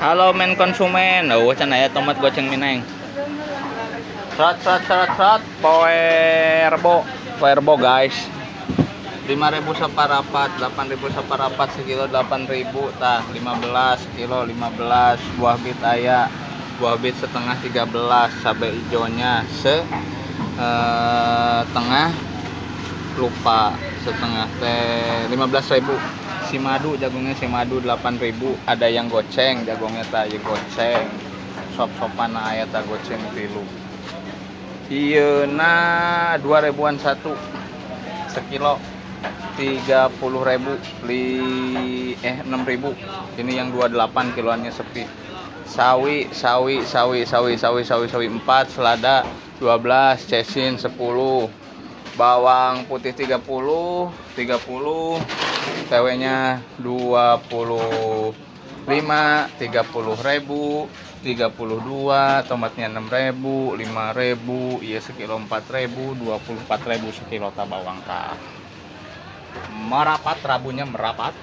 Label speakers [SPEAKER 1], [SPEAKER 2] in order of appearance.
[SPEAKER 1] Halo men konsumen. Oh, can aya tomat goceng mineng. Srot srot srot srot poe Rebo. Poe Rebo, guys. 5.000 separapat, 8.000 separapat, sekilo 8.000 tah, 15 kilo 15. Buah bit aya, buah bit setengah 13, cabai hijaunya se tengah, lupa setengah teh 15.000. Si madu jagungnya, si madu 8.000, ada yang goceng jagungnya tah, ya goceng sop-sopan aya tah, goceng tilu. Ieu na 2 ribuan satu sekilo, 30.000 li 6.000 ini yang 28 kiloannya. Sepi. Sawi sawi sawi sawi sawi sawi sawi 4, selada 12, cecin 10, bawang putih 30 30, TW nya 25, 30.000, 32, tomatnya 6.000, 5.000, iya sekilo 4.000, 24.000 sekilo ta bawang tah. Merapat, Rabunya merapat.